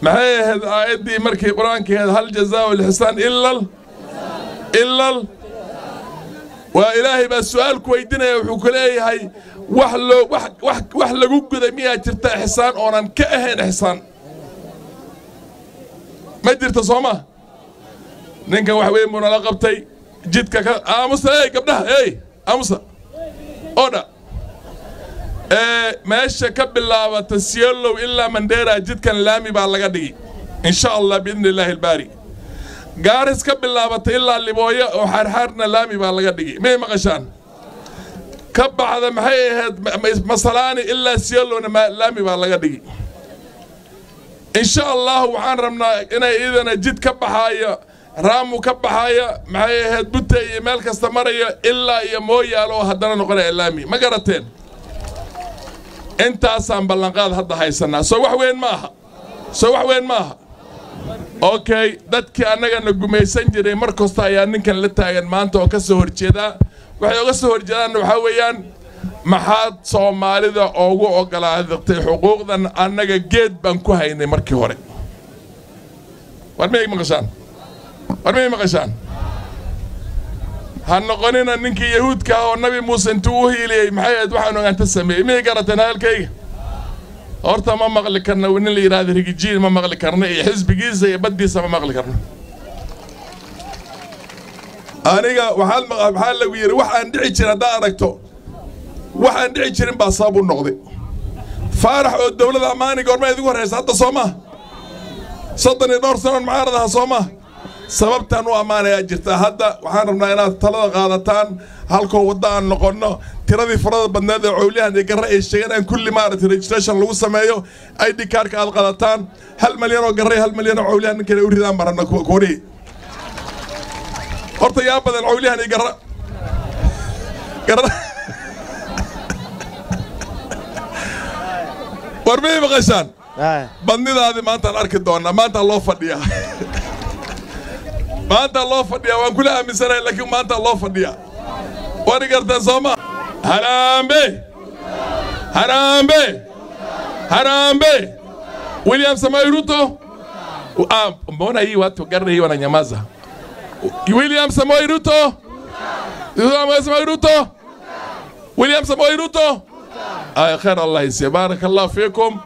Maxay ahayd aayaddii markii qur-aanka ahayd? Hal jazaau lixsaan ilal. Waa Ilaahay baa su'aal ku weydiinaya, wuxuu ku leeyahay wax loo wax lagu guday miyaa jirta ixsaan oonan ka ahayn ixsaan? Ma jirto, soo ma? Ninkan wax weyn buu nala qabtay. Jidka ka aamusa, ey gabdhaha, ey aamusa odha. Ee meesha ka bilaabata Siolow ilaa Mandera jidkan laami baa laga dhigi, insha Allah, biidni Illaahi albaari. Gaaris ka bilaabata ilaa Libooya oo Xaarxaarna laami baa laga dhigi. Miyay maqashaan? Ka baxda, maxay ahayd, Masalaani ilaa Siolowna laami baa laga dhigi, insha Allahu. Waxaan rabnaa inay idana jid ka baxaaya Raamu, ka baxaaya, maxay ahayd, Bute iyo meel kasta maraya ilaa iyo Mooyaalo oo haddana noqonaya laami. Ma garateen? Intaasaan ballanqaad hadda haysanaa. Soo wax weyn ma aha? Soo wax weyn ma aha? Okay, dadkii annagana gumaysan jiray mar kasta ayaa ninkan la taagan maanta oo ka soo horjeedaa. Waxay uga soo horjeedaanna waxaa weeyaan, maxaad Soomaalida ugu oggolaadatay xuquuqdan? Annaga geed baan ku haynay markii hore. War miyay maqashaan? War miyay maqashaan? Ha noqonina ninkii Yahuudka ah oo Nabi Muuse intuu u hiiliyey, maxay ahayd, waxaan ogaanta sameeyey. Miyay garateen hadalkayga? Horta ma maqli karno nin la yidhahda Riggy G, ma maqli karno, iyo xisbigiisa iyo baddiisa ma maqli karno. Aniga waxaad waxaa lagu yidhi, wax aan dhici jirin haddaad aragto, waxaan dhici jirin baa sabab u noqday. Faarax oo dowladda ammaani goorma idigu horraysa hadda, soo maa? 30 iyo dhowr sanoon mucaarad aha, soo maa? Sababtaan u ammaanayaa jirta. Hadda waxaan rabnaa inaad talada qaadataan, halkoo wadda aan noqonno. Tiradii farada badneed ee Cowliyahan iyo Garre ay sheegeen aan kulli maaragtay registration lagu sameeyo, ID cardka aad qaadataan. 1 malyan oo Garre, 1 malyan oo Cowliyahan ninkan ay u ridaan baan rabna kuurihii. Horta yaa badan, Cowliyahan iyo Garre? Garre. War miyay maqashaan? Badnidaadii maantaan arki doonaa. Maantaa loo fadhiyaa, maantaa loo fadhiyaa. Waan kula aaminsanahay, laakiin maantaa loo fadhiyaa. Waad garteen, sooma? Harambee, harambee, harambee! William Samoei Ruto. Ah, mbona hii watu gari hii wananyamaza? William Samoei Ruto, William Samoei Ruto, William Samoei Ruto. آه، خير الله يسير. بارك الله فيكم.